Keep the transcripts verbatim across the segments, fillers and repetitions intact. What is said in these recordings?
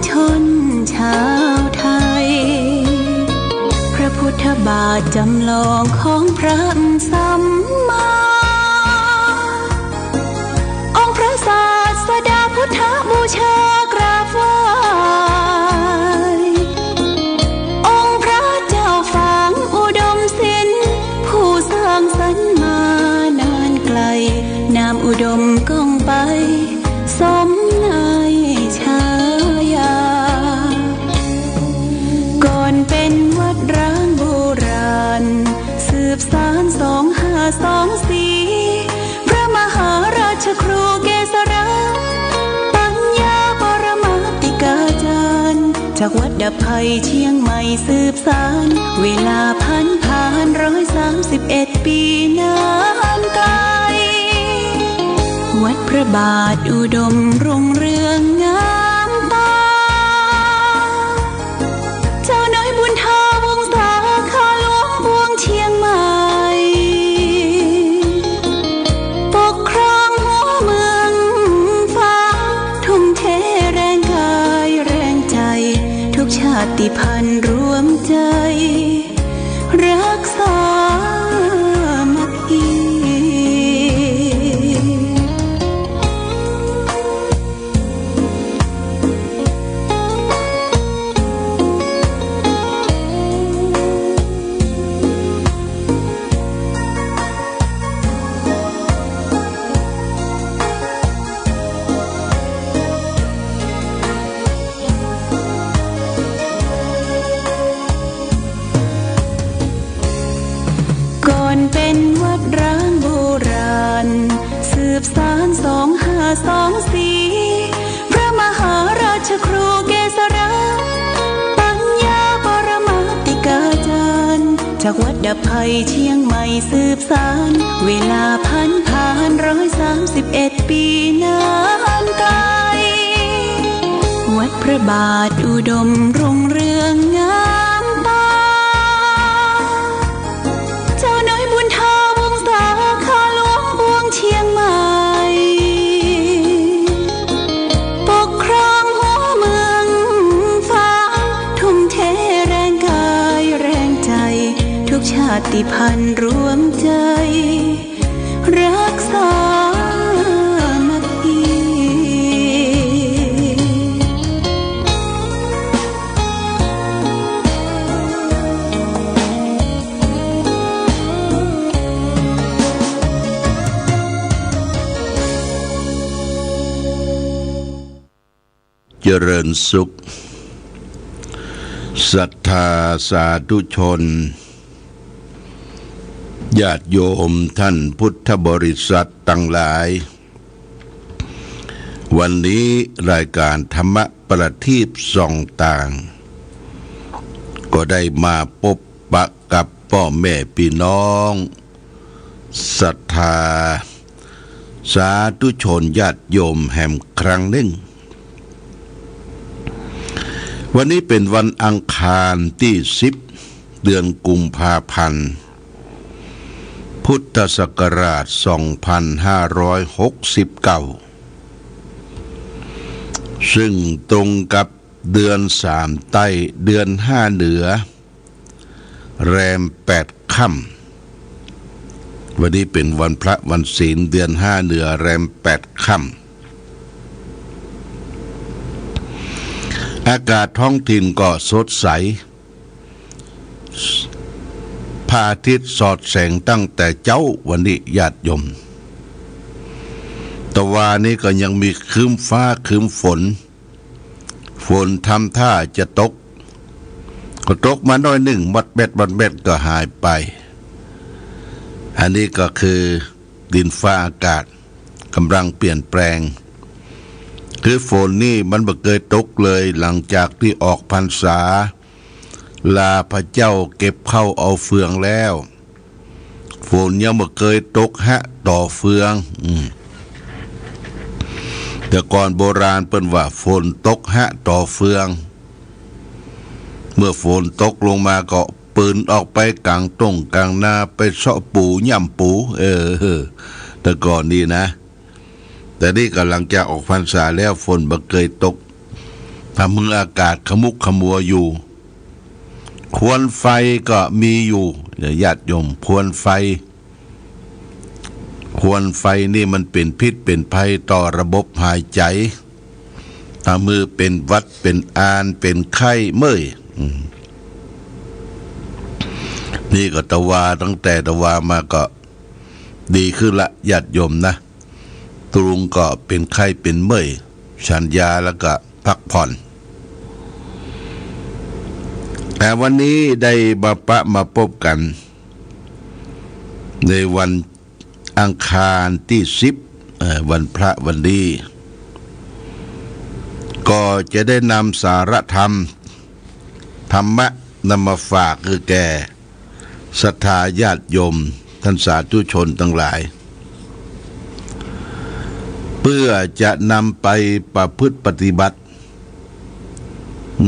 ชนชาวไทย พระพุทธบาทจำลองของพระสัมมา องค์พระศาสดาพุทธบูชากราบไหว้ องค์พระเจ้าฝางอุดมศิลป์ ผู้สร้างสรรค์มานานไกล นามอุดมก้องไป สมในฉายา ก่อนเป็นวัดร้างโบราณ สืบสานสองห้าสองสี่ พระมหาราชครูเกษรา ปัญญาปรมาติกาจารย์ จากวัดดับภัยเชียงใหม่สืบสาน เวลาผันผ่านร้อยสามสิบเอ็ดปีนานไกล วัดพระบาทอุดมรุ่งเรืองงามตา เจ้าน้อยบุญทาวงศา ข้าหลวงปวงเชียงใหม่ ปกครองหัวเมืองฟ้า ทุ่มเทแรงกายแรงใจ ทุกชาติพันธุ์รวมใจ รักสามัคคี ก่อนเป็นวัดร้างโบราณ สืบสานสองห้าสองสี่ พระมหาราชครูเกษรา ปัญญาปรมาติกาจารย์ จากวัดดับภัยเชียงใหม่สืบสาน เวลาผันผ่านร้อยสามสิบเอ็ดปีนานไกล วัดพระบาทอุดมรุ่งเรืองงามตา เจ้าน้อยบุญทาวงศา ข้าหลวงปวงเชียงใหม่ ปกครองหัวเมืองฟ้า ทุ่มเทแรงกายแรงใจ ทุกชาติพันธุ์รวมใจ รักสามัคคี เจริญสุข ศรัทธาสาธุชน ญาติโยมท่านพุทธบริษัทตังหลาย วันนี้รายก๋านธรรมะประทีปส่องต่าง ก็ได้มาปบปะกับป้อแม่ปี้น้อง ศรัทธาสาธุชนญาติโยมแหมครั้งนึ่ง วันนี้เป๋นวันอังคารตี้สิบ เดือนกุมภาพันธ์ พุทธศักราชสองพันห้าร้อยหกสิบเก้า ซึ่งตรงกับเดือนสามใต้ เดือนห้าเหนือ แรมแปดค่ำ วันนี้เป๋นวันพระวันศีล เดือนห้าเหนือแรมแปดค่ำ อากาศท้องถิ่นก็สดใส พระอาทิตย์สอดแสงตั้งแต่เจ๊าวันนี้ญาติโยม ตะวานี้ก็ยังมีครึ้มฟ้าครึ้มฝน ฝนทำท่าจะตก ก็ตกมาหน้อยนึ่ง มอดแมดมอดแมดก็หายไป อันนี้ก็คือดินฟ้าอากาศก๋ำลังเปลี่ยนแปลง คือฝนนี่มันบ่เกยตกเลย หลังจากตี้ออกพรรษา ลาพระเจ้าเก็บข้าวเอาเฟืองแล้ว ฝนยังบ่เกยตกฮะต่อเฟือง อืม แต่ก่อนโบราณเปิ้นว่าฝนตกฮะต่อเฟือง เมื่อฝนตกลงมาก็ปืนออกไปก๋างต้งก๋างนาไปเซาะปูย่ำปู เออ แต่ก่อนนี้นะ แต่นี่ก็หลังจากออกพรรษาแล้วฝนบ่เกยตก ทำหื้ออากาศขมุกขมัวอยู่ ควันไฟก็มีอยู่ ญาติโยม ควันไฟ ควันไฟนี่มันเป๋นพิษเป๋นภัยต่อระบบหายใจ๋ ทำหื้อเป๋นหวัดเป๋นอานเป๋นไข้เมื่อย อืม นี่ก็ตะวา ตั้งแต่ตะวามาก็ดีขึ้นละ ญาติโยมนะ ตุ๊ลุงก็เป๋นไข้เป๋นเมื่อย ฉันยาแล้วก็พักผ่อน แต่วันนี้ได้มาปะมาปบกั๋น ในวันอังคารตี้สิบ เอ่อ วันพระวันนี้ ก็จะได้นำสาระธรรม ธรรมะนำมาฝากหื้อแก่ ศรัทธาญาติโยมท่านสาธุชนตังหลาย เพื่อจะนำไปประพฤติปฏิบัติ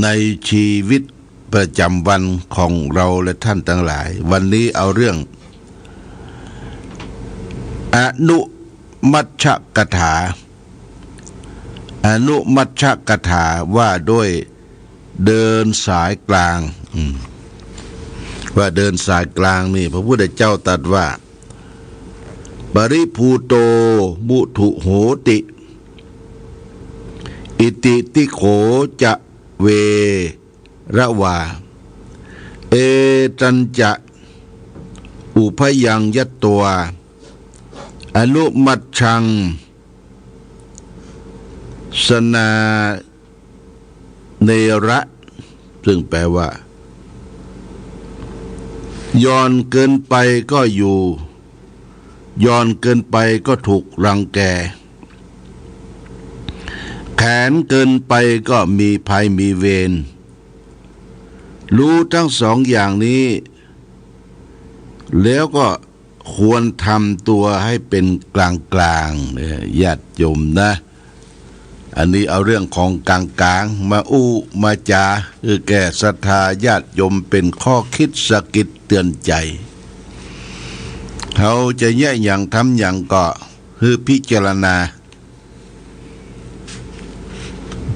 ในชีวิตประจ๋ำวันของเราและท่านตังหลาย วันนี้เอาเรื่องอนุมัชฌคาถา อนุมัชฌคาถาว่าด้วยเดินสายกลาง อืม ว่าเดินสายกลางนี่ พระพุทธเจ้าตรัสว่า ปริภูโต มุถุโหติ อิติติโขจะเวระวา เอตัญจะ อุพยังยัตวา อนุมัชฌัง สนาเนระ ซึ่งแปลว่า หย่อนเกินไปก็อยู่ หย่อนเกินไปก็ถูกรังแก แข็งเกินไปก็มีภัยมีเวร รู้ทั้งสองอย่างนี้ แล้วก็ควรทำตัวให้เป็นกลางๆ เนี่ย ญาติโยมนะ อันนี้เอาเรื่องของกลางๆ มาอู้มาจ๋า หื้อแก่ศรัทธาญาติโยมเป๋นข้อคิดสะกิดเตือนใจ๋ เฮาจะเยียะหยังทำหยังก็หื้อพิจารณา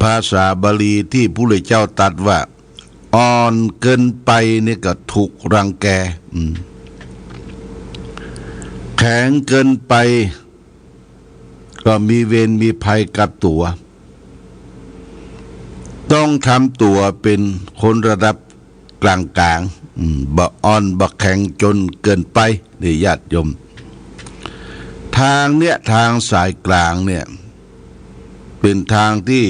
ภาษาบาลีตี้พระพุทธเจ้าตรัสว่า อ่อนเกินไปนี่ก็ถูกรังแก อืม แข็งเกินไป ก็มีเวรมีภัยกับตั๋ว ต้องทำตั๋วเป๋นคนระดับกลางๆ อืม บ่อ่อนบ่แข็งจ๋นเกินไป นี่ญาติโยม ทางเนี่ย ทางสายกลางเนี่ย เป๋นทางตี้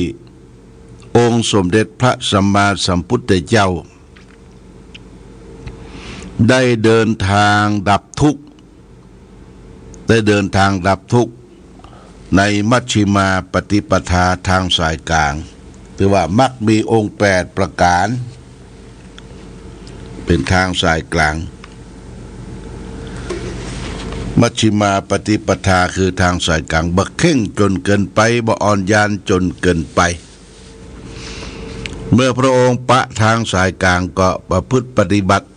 องค์สมเด็จพระสัมมาสัมพุทธเจ้า ได้เดินทางดับทุกข์ ได้เดินทางดับทุกข์ ในมัชฌิมาปฏิปทาทางสายกลาง ถือว่ามรรคมีองค์แปดประก๋าน เป๋นทางสายกลาง มัชฌิมาปฏิปทาคือทางสายกลาง บ่เข่งจ๋นเกินไป บ่อ่อนยานจ๋นเกินไป เมื่อพระองค์ปะทางสายกลางก็ประพฤติปฏิบัติ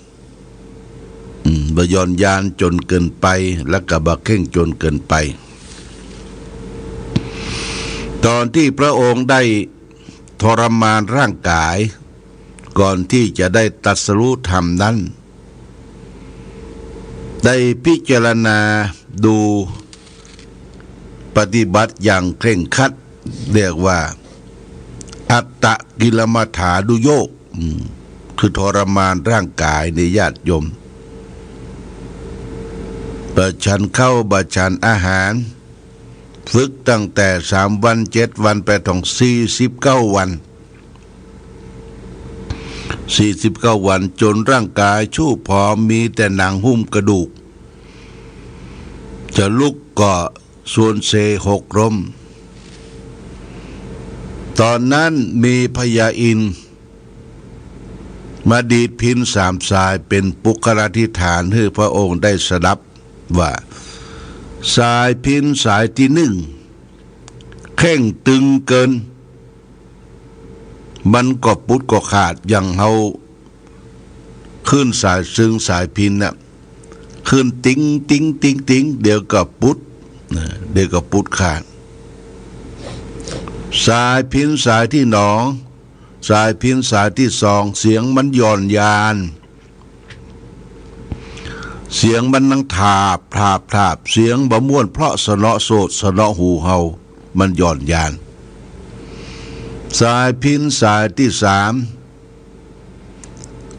อืม บ่หย่อนยานจ๋นเกินไป แล้วก็บ่เข่งจ๋นเกินไป ต๋อนตี้พระองค์ได้ทรมานร่างก๋าย ก่อนตี้จะได้ตรัสรู้ธรรมนั้น ได้พิจารณาดู ปฏิบัติอย่างเคร่งครัด เรียกว่า อัตตกิลมัฏฐานุโยค อืม คือทรมานร่างก๋าย นี่ญาติโยม บ่ฉันข้าว บ่ฉันอาหาร ฝึกตั้งแต่สามวัน เจ็ดวัน ไปถึงสี่สิบเก้าวัน สี่สิบเก้าวัน จ๋นร่างก๋ายชูบผอม มีแต่หนังหุ้มกระดูก จะลุกก็สวนเซหกล้ม ต๋อนนั้นมีพญาอินทร์มาดีดพิณสามสาย เป๋นปุคคลาธิฏฐานหื้อพระองค์ได้สดับว่า สายพิณสายตี้นึ่ง เข่งตึงเกิน มันก็ปุดก็ขาด อย่างเฮา คลื่นสายตึงสายพิณน่ะ คลื่นติ๊งติ๊งติ๊งติ๊ง เดี๋ยวก็ปุด นะ เดี๋ยวก็ปุดขาด สายพิณสายตี้หนอง สายพิณสายตี้สอง เสียงมันหย่อนยาน เสียงมันนังถาบ ถาบ ถาบ เสียงบ่ม่วนเพราะสนอโสตสนอหูเฮา มันหย่อนยาน สายพิณสายตี้สาม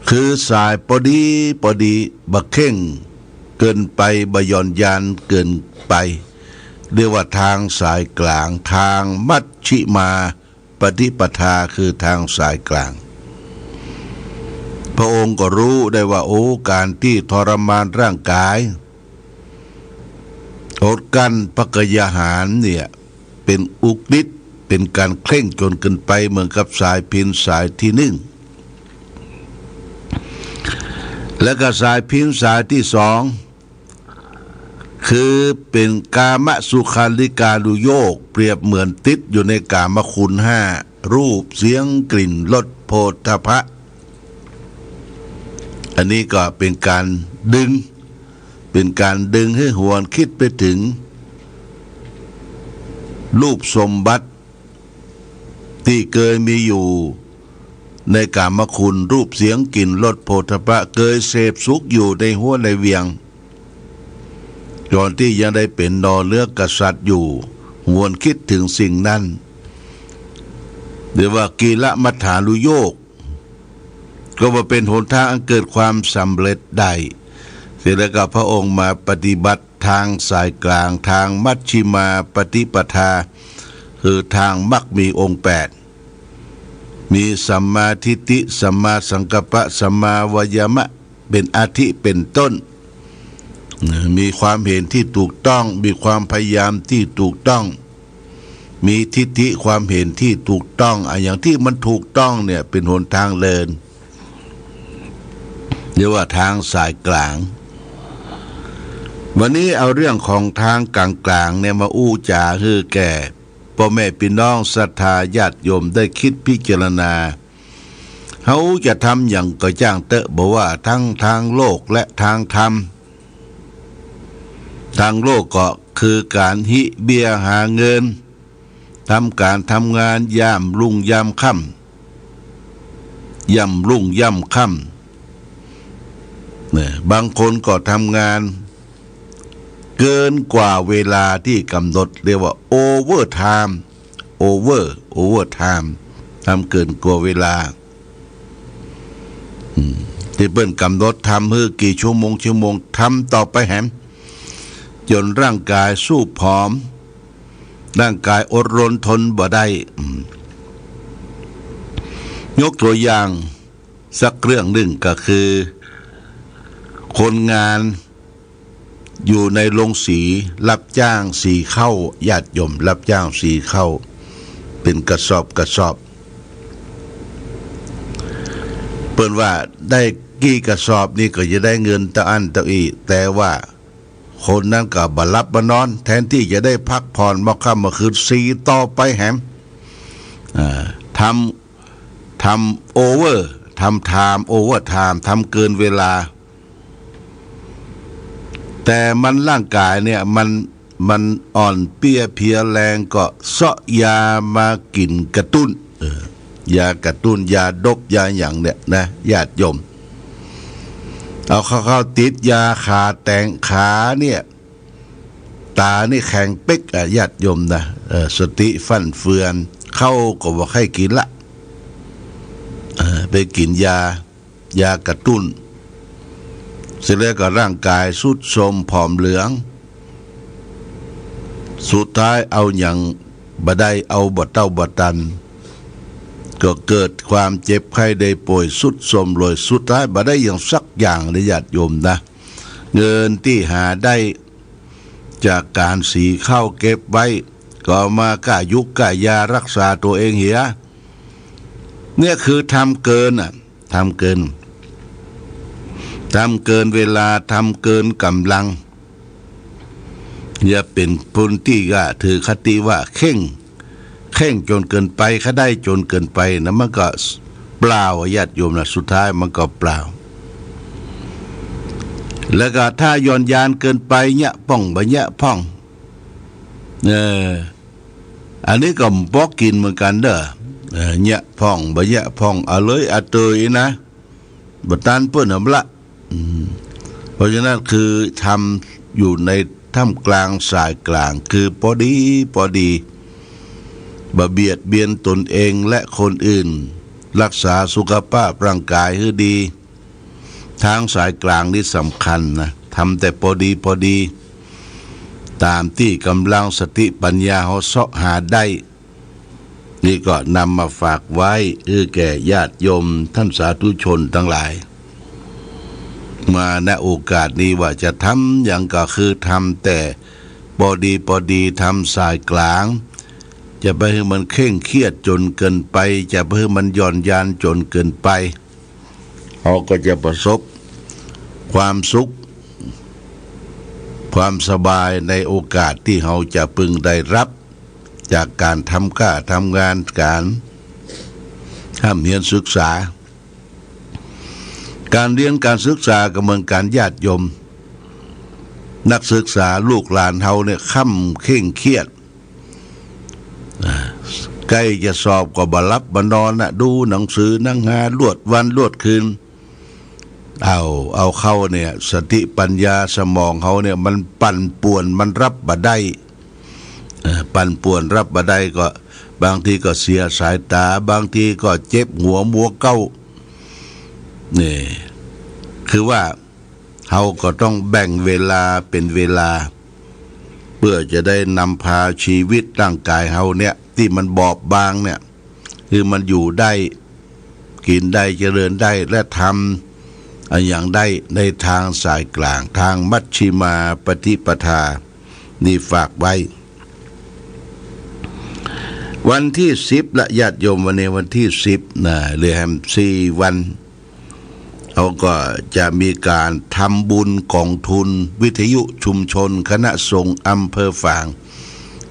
คือสายปอดีปอดี บ่เข่งเกินไป บ่หย่อนยานเกินไป เรียกว่าทางสายกลาง ทางมัชฌิมาปฏิปทา คือทางสายกลาง พระองค์ก็ฮู้ได้ว่า โอ้ ก๋านตี้ทรมานร่างก๋าย อดกลั้นพระกยาหารเนี่ย เป๋นอุกฤษ เป๋นก๋านเคร่งจ๋นเกินไป เหมือนกับสายพิณสายตี้นึ่ง และก็สายพิณสายตี้สอง คือเป๋นกามสุขัลลิกานุโยค เปรียบเหมือนติดอยู่ในกามคุณห้า รูป เสียง กลิ่น รส โผฏฐัพพะ อันนี้ก็เป๋นก๋านดึง เป๋นก๋านดึงหื้อหวนกึ๊ดไปเถิง รูปสมบัติตี้เกยมีอยู่ในกามคุณ รูป เสียง กลิ่น รส โผฏฐัพพะ เกยเสพสุขอยู่ในฮั้วในเวียง ต๋อนตี้ยังได้เป๋นหน่อเนื้อกษัตริย์อยู่ หวนกึ๊ดเถิงสิ่งนั้น เรียกว่ากิลมัฏฐานุโยค ก็ว่าเป๋นหนตางอันเกิดความสำเร็จได้ เสร็จแล้วก็พระองค์มาปฏิบัติทางสายกลาง ทางมัชฌิมาปฏิปทา คือทางมรรคมีองค์แปด มีสัมมาทิฏฐิ สัมมาสังกัปปะ สัมมาวายามะ เป๋นอาทิเป๋นต้น มีความเห็นตี้ถูกต้อง มีความพยายามตี้ถูกต้อง มีทิฏฐิความเห็นตี้ถูกต้อง อะ อย่างตี้มันถูกต้องเนี่ย เป๋นหนตางเดิน เรียกว่าทางสายกลาง วันนี้เอาเรื่องของทางก๋างๆ เนี่ยมาอู้จ๋าหื้อแก่ป้อแม่ปี้น้องศรัทธาญาติโยมได้กึ๊ดพิจารณา เฮาจะทำหยังก็จ้างเต๊อะ บ่ว่าตังตางโลกและตางธรรม ตางโลกก็คือก๋านฮิเบี้ยหาเงิน ทำก๋านทำงานยามรุ่งยามค่ำ ย่ำรุ่งย่ำค่ำ เนี่ย บางคนก็ทำงานเกินกว่าเวลาตี้กำหนด เรียกว่าโอเวอร์ไทม์ โอเวอร์ โอเวอร์ไทม์ ทำเกินกว่าเวลา อืม ตี้เปิ้นกำหนดทำหื้อกี่ชั่วโมง ชั่วโมง ทำต่อไปแหม จ๋นร่างก๋ายซูบผอม ร่างก๋ายอดรนทนบ่ได้ อืม ยกตั๋วอย่างสักเรื่องนึ่งก็คือ คนงานอยู่ในโรงสี ฮับจ้างสีข้าว ญาติโยม ฮับจ้างสีข้าว เป๋นกระสอบกระสอบ เปิ้นว่าได้กี่กระสอบนี่ก็จะได้เงินเต้าอั้นเต้าอี้ แต่ว่าคนนั้นก็บ่หลับบ่นอน แทนตี้จะได้พักผ่อนเมื่อค่ำเมื่อคืน สีต่อไปแหม อ่า ทำ ทำโอเวอร์ ทำไทม์ โอเวอร์ไทม์ ทำเกินเวลา แต่มันร่างก๋ายเนี่ย มัน มันอ่อนเปี้ยเพลียแรง ก็เซาะยามากิ๋นกระตุ้น เออ ยากระตุ้น ยาโดป ยาหยังเนี่ยนะ ญาติโยม เอาเข้าๆ ติดยาขาแตงขาเนี่ย ต๋านี่แข็งเป๊กอะ ญาติโยมนะ เออ สติฟั่นเฟือน ข้าวก็บ่ใค่กิ๋นละ เออ ไปกิ๋นยา ยากระตุ้น เสร็จแล้วก็ร่างก๋ายทรุดโทรมผอมเหลือง สุดท้ายเอาหยังบ่ได้ เอาบ่เต้าบ่ตัน ก็เกิดความเจ็บไข้ได้ป่วยทรุดโทรมลง สุดท้ายบ่ได้หยังสักอย่างเลย ญาติโยมนะ เงินตี้หาได้จากก๋านสีข้าวเก็บไว้ ก็เอามาก้ายุกก้ายารักษาตั๋วเองเหีย เนี่ยคือทำเกินน่ะ ทำเกิน ทำเกินเวลา ทำเกินก๋ำลัง อย่าเป๋นคนตี้ว่าถือคติว่าเคร่ง เคร่งจ๋นเกินไป ใค่ได้จ๋นเกินไปนะ มันก็เปล่าอะ ญาติโยมนะ สุดท้ายมันก็เปล่า แล้วก็ถ้าหย่อนยานเกินไป เยียะป้องบ่เยียะป้อง เออ อันนี้ก็บ่กิ๋นเหมือนกั๋นเน่อ เอ่อ เยียะพ่อง บ่เยียะพ่อง อะเลยอะเตยนะ บ่ตันเปิ้นหำละ อืม เพราะฉะนั้นคือทำอยู่ในท่ามกลางสายกลาง คือปอดีปอดี บ่เบียดเบียนตนเองและคนอื่น รักษาสุขภาพร่างกายหื้อดี ตางสายกลางนี่สำคัญนะ ทำแต่ปอดีปอดี ต๋ามตี้ก๋ำลังสติปัญญาเฮาเซาะหาได้ นี่ก็นำมาฝากไว้ หื้อแก่ญาติโยมต้านสาธุชนตังหลาย มา ณ โอกาสนี้ว่าจะทำหยังก็คือทำแต่ปอดีปอดี ทำสายกลาง จะไปหื้อมันเคร่งเครียดจ๋นเกินไป จะไปหื้อมันหย่อนยานจ๋นเกินไป เฮาก็จะประสบความสุข ความสบายในโอกาสตี้เฮาจะพึงได้ฮับ จากก๋านทำก้าทำงาน ก๋านฮ่ำเฮียนศึกษา ก๋านเฮียนก๋านศึกษาก็เหมือนกั๋นญาติโยม นักศึกษาลูกหลานเฮาเนี่ย ค่ำเคร่งเครียด อ่า ใก้จะสอบก็บ่หลับบ่นอนนะ ดูหนังสือหนังหาลวดวันลวดคืน เอา เอาเข้าเนี่ย สติปัญญาสมองเฮาเนี่ย มันปั่นป่วน มันฮับบ่ได้ เอ่อ ปั่นป่วนฮับบ่ได้ก็ บางทีก็เสียสายต๋า บางทีก็เจ็บหัวมัวเก๊า นี่ คือว่า เฮาก็ต้องแบ่งเวลาเป๋นเวลา เปื้อจะได้นำพาชีวิตร่างกายเฮาเนี่ย ตี้มันบอบบางเนี่ย หื้อมันอยู่ได้ กิ๋นได้ เจริญได้ และทำอะหยังได้ในตางสายกลาง ตางมัชฌิมาปฏิปทา นี่ฝากไว้ วันตี้สิบละญาติโยม วันนี้วันตี้สิบนะ เหลือแหมสี่วัน เฮาก็จะมีก๋านทำบุญก๋องทุนวิทยุชุมชนคณะสงฆ์อำเภอฝาง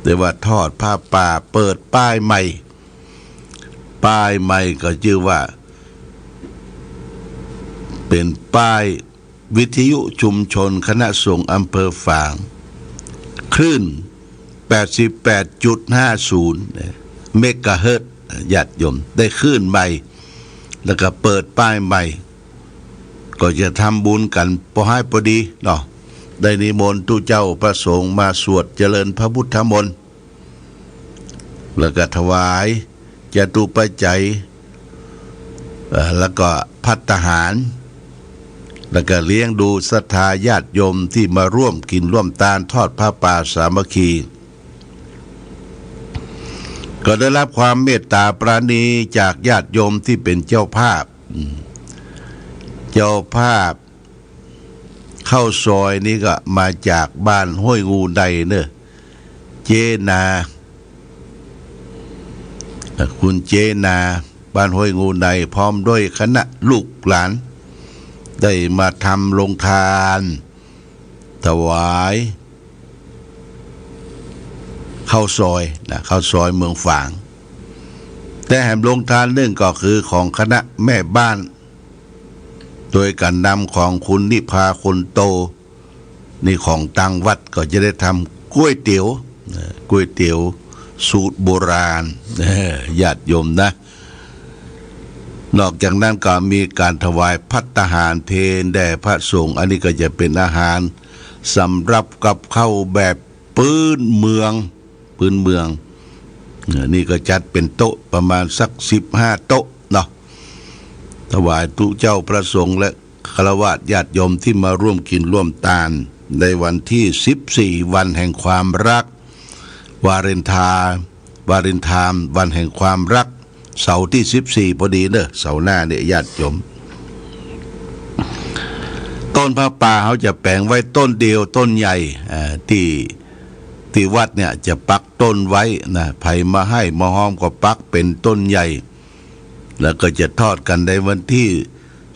เรียกว่าทอดผ้าป่า เปิดป้ายใหม่ ป้ายใหม่ก็จื้อว่า เป๋นป้ายวิทยุชุมชนคณะสงฆ์อำเภอฝาง คลื่นแปดสิบแปดจุดห้าศูนย์เมกะเฮิรตซ์ ญาติโยม ได้คลื่นใหม่ แล้วก็เปิดป้ายใหม่ ก็จะทำบุญกั๋นปอฮ้ายปอดีเนาะ ได้นิมนต์ตุ๊เจ้าพระสงฆ์มาสวดเจริญพระพุทธมนต์ แล้วก็ถวายจตุปัจจัย เอ่อ แล้วก็ภัตตาหาร แล้วก็เลี้ยงดูศรัทธาญาติโยมตี้มาร่วมกิ๋นร่วมตานทอดผ้าป่าสามัคคี ก็ได้ฮับความเมตต๋าปราณีจากญาติโยมตี้เป๋นเจ้าภาพ อืม เจ้าภาพข้าวซอยนี่ก็มาจากบ้านห้วยงูในเนอะ เจ๊นา คุณเจ๊นา บ้านห้วยงูใน พร้อมด้วยคณะลูกหลาน ได้มาทำโรงทาน ถวายข้าวซอยนะ ข้าวซอยเมืองฝาง แต่แหมโรงทานนึ่งก็คือของคณะแม่บ้าน โดยก๋านนำของคุณนิพาคนโต นี่ของตางวัดก็จะได้ทำก๋วยเตี๋ยว เอ่อ ก๋วยเตี๋ยวสูตรโบราณ เอ่อ ญาติโยมนะ นอกจากนั้นก็มีก๋านถวายภัตตาหารเพลแด่พระสงฆ์ อันนี้ก็จะเป๋นอาหารสำหรับกับข้าวแบบพื้นเมือง พื้นเมือง เอ่อ นี่ก็จัดเป๋นโต๊ะประมาณสักสิบห้าโต๊ะเนาะ ถวายตุ๊เจ้าพระสงฆ์และฆราวาสญาติโยมตี้มาร่วมกิ๋นร่วมตาน ในวันตี้สิบสี่ วันแห่งความฮัก วาเลนไทน์ วาเลนไทน์ วันแห่งความฮัก เสาร์ตี้สิบสี่ ปอดีเนอะ เสาร์หน้าเนี่ยญาติโยม ต้นผ้าป่าเฮาจะแป๋งไว้ต้นเดียว ต้นใหญ่ เอ่อ ตี้ ตี้วัดเนี่ยจะปักต้นไว้นะ ใผมาไห้มาฮอมก็ปักเป๋นต้นใหญ่ แล้วก็จะทอดกั๋นในวันตี้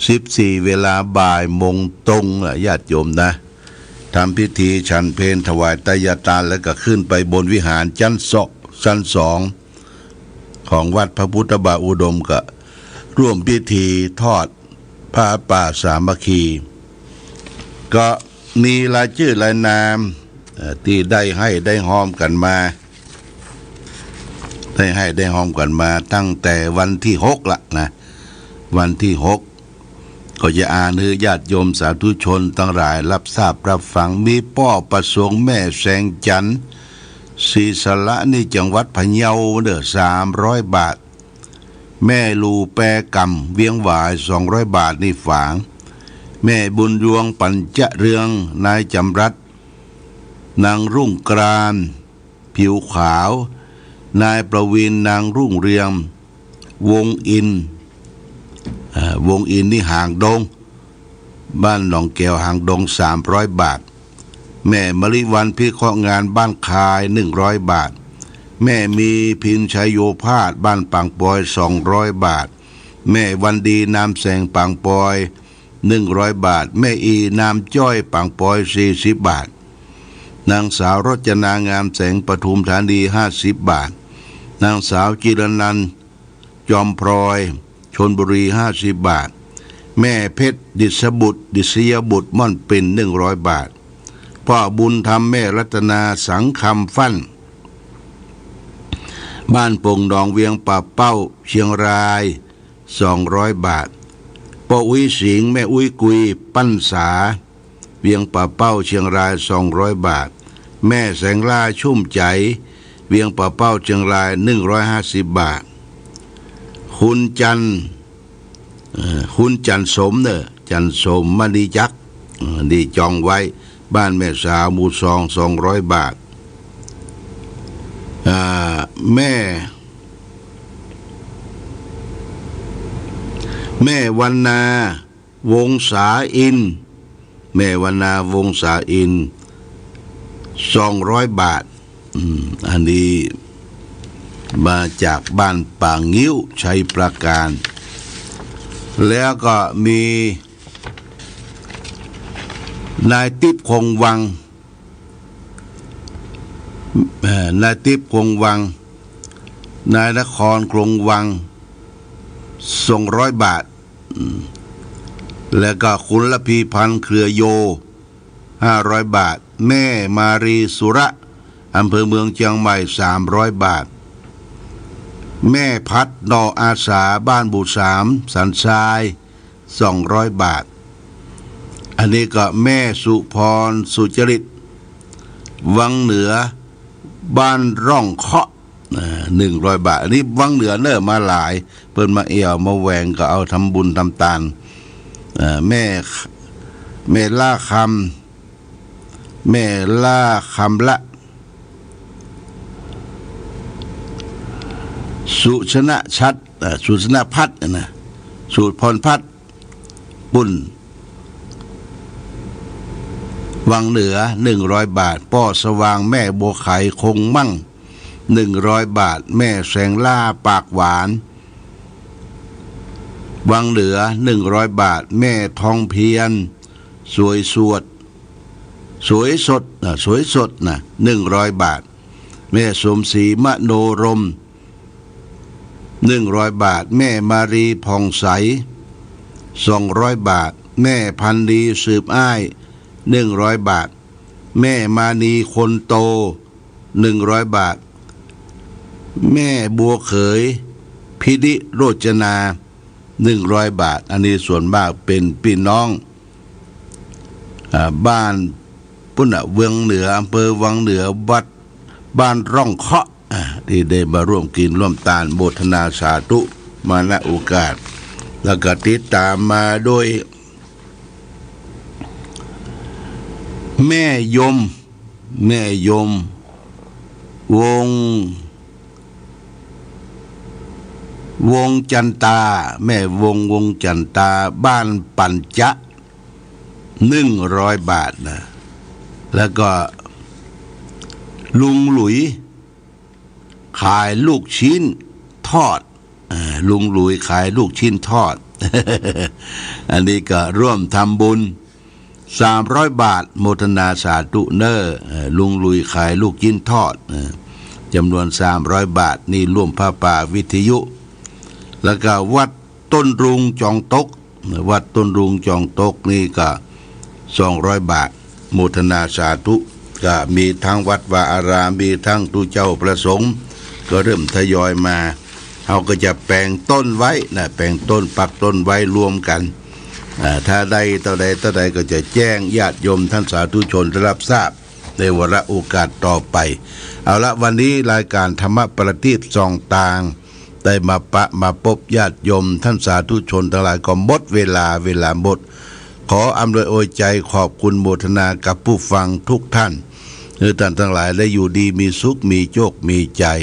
สิบสี่ เวลาบ่ายโมงตรงนะ ญาติโยมนะ ทำพิธีฉันเพล ถวายไตรยทาน แล้วก็ขึ้นไปบนวิหารชั้นสอง ชั้นสอง ของวัดพระพุทธบาทอุดม ก็ร่วมพิธีทอดผ้าป่าสามัคคี ก็มีรายจื้อรายนาม เอ่อ ตี้ได้ไห้ได้ฮอมกั๋นมา ได้ไห้ได้ฮอมกั๋นมาตั้งแต่วันตี้หกละนะ วันตี้หก ก็จะอ่านหื้อญาติโยมสาธุชนตังหลายฮับทราบฮับฟัง มีป้อประสงค์แม่แสงจันทร์ ศรีสาระนี่จังหวัดพะเยาเน่อ สามร้อยบาท แม่หลู่แปก่ำ เวียงหวาย สองร้อยบาท นี่ฝาง แม่บุญยวง ปัญจเรือง นายจำรัด นางรุ่งกรานต์ ผิวขาว นายประวิน นางรุ่งเรือง วงศ์อินทร์ เอ่อ วงศ์อินทร์นี่หางดง บ้านหนองแก้วหางดง สามร้อยบาท แม่มะลิวัลย์ พิเคราะห์งาน บ้านคาย หนึ่งร้อยบาท แม่มีพิน ชัยโยภาส บ้านปางปอย สองร้อยบาท แม่วันดี นามแสง ปางปอย หนึ่งร้อยบาท แม่อี นามจ้อย ปางปอย สี่สิบบาท นางสาวรจนา งามแสง ปทุมธานี ห้าสิบบาท นางสาวจิรนันท์ จอมพลอย ชลบุรี ห้าสิบบาท แม่เพชร ดิษบุตร ดิษยบุตร ม่อนปิ่น หนึ่งร้อยบาท ป้อบุญธรรม แม่รัตนา สังคำฟั่น บ้านโป่งหนอง เวียงป่าเป้า เชียงราย สองร้อยบาท ป้ออุ๊ยสิงห์ แม่อุ๊ยกุย ปั้นสา เวียงป่าเป้า เชียงราย สองร้อยบาท แม่แสงล่า ชุ่มใจ๋ เวียงป่าเป้า เชียงราย หนึ่งร้อยห้าสิบบาท คุณจันทร์ เอ่อ คุณจันทร์สมเน่อ จันทร์สม มณีจักร เอ่อ นี่จองไว้ บ้านแม่สาว หมู่สอง สองร้อยบาท อ่า แม่ แม่วรรณา วงศาอินทร์ แม่วรรณา วงศาอินทร์ สองร้อยบาท อืม อันนี้มาจากบ้านป่างิ้ว ชัยปราการ แล้วก็มีนายติ๊บ คงวัง เอ่อ นายติ๊บ คงวัง นายนคร คงวัง สองร้อยบาท อืม แล้วก็คุณระพีพันธ์ เครือโย ห้าร้อยบาท แม่มารี สุระ อำเภอเมืองเชียงใหม่ สามร้อยบาท แม่พัด หน่ออาสา บ้านหมู่สาม สันทราย สองร้อยบาท อันนี้ก็แม่สุพร สุจริต วังเหนือ บ้านร่องเคาะ อ่า หนึ่งร้อยบาท อันนี้วังเหนือเน่อ มาหลาย เปิ้นมาแอ่วมาแหวง ก็เอาทำบุญทำตาน เอ่อ แม่ แม่ล่าคำ แม่ล่าคำละ สุชนะชัด เอ่อ สุชนะพัฒน์นะ สุพรพัฒน์ ปุ้น วังเหนือ หนึ่งร้อยบาท ป้อสว่าง แม่บัวไข คงมั่ง หนึ่งร้อยบาท แม่แสงล่า ปากหวาน วังเหนือ หนึ่งร้อยบาท แม่ทองเพียร สวยสวด สวยสด อ่ะ สวยสดนะ หนึ่งร้อยบาท แม่สมศรี มโนรม หนึ่งร้อยบาท แม่มารี ผ่องใส สองร้อยบาท แม่พันดี สืบอ้าย หนึ่งร้อยบาท แม่มานี คนโต หนึ่งร้อยบาท แม่บัวเขย พินิโรจนา หนึ่งร้อยบาท อันนี้ส่วนมากเป๋นปี้น้อง อ่า บ้านปุ้นน่ะ วังเหนือ อำเภอวังเหนือ วัดบ้านร่องเคาะ อ่า ตี้ได้มาร่วมกิ๋นร่วมตาน โมทนาสาธุมา ณ โอกาส แล้วก็ติดต๋ามมาโดย แม่ยม แม่ยม วงศ์ วงศ์จันตา แม่วงศ์ วงศ์จันตา บ้านปัญจะ หนึ่งร้อยบาทนะ แล้วก็ลุงหลุย ขายลูกชิ้นทอด อ่า ลุงหลุยขายลูกชิ้นทอด อันนี้ก็ร่วมทำบุญ สามร้อยบาท โมทนาสาธุเน่อ เอ่อ ลุงหลุยขายลูกชิ้นทอด เอ่อ จ๋ำนวน สามร้อยบาท นี่ร่วมผ้าป่าวิทยุ แล้วก็วัดต้นรุงจองตก วัดต้นรุงจองตกนี่ก็ สองร้อยบาท โมทนาสาธุ ก็มีตึงวัดวาอาราม มีตึงตุ๊เจ้าพระสงฆ์ ก็เริ่มทยอยมา เฮาก็จะแป๋งต้นไว้นะ แป๋งต้นปักต้นไว้รวมกั๋น อ่า ถ้าได้เต้าใดเต้าใดก็จะแจ้งญาติโยมต้านสาธุชนได้ฮับทราบ ในวาระโอกาสต่อไป เอาละ วันนี้รายก๋านธรรมประทีปส่องตาง ได้มาปะมาปบญาติโยมต้านสาธุชนตังหลายก็หมดเวลา เวลาหมด ขออำนวยอวยใจ๋ ขอบคุณโมทนากับผู้ฟังทุกท่าน หื้อต้านตังหลายได้อยู่ดีมีสุข มีโจคมีใจ๋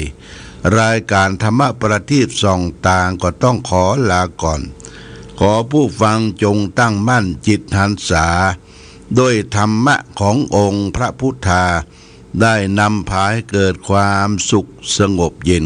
รายก๋านธรรมประทีปส่องตางก็ต้องขอลาก่อน ขอผู้ฟังจงตั้งมั่นจิตหันษา ด้วยธรรมะขององค์พระพุทธา ได้นำพาให้เกิดความสุขสงบเย็น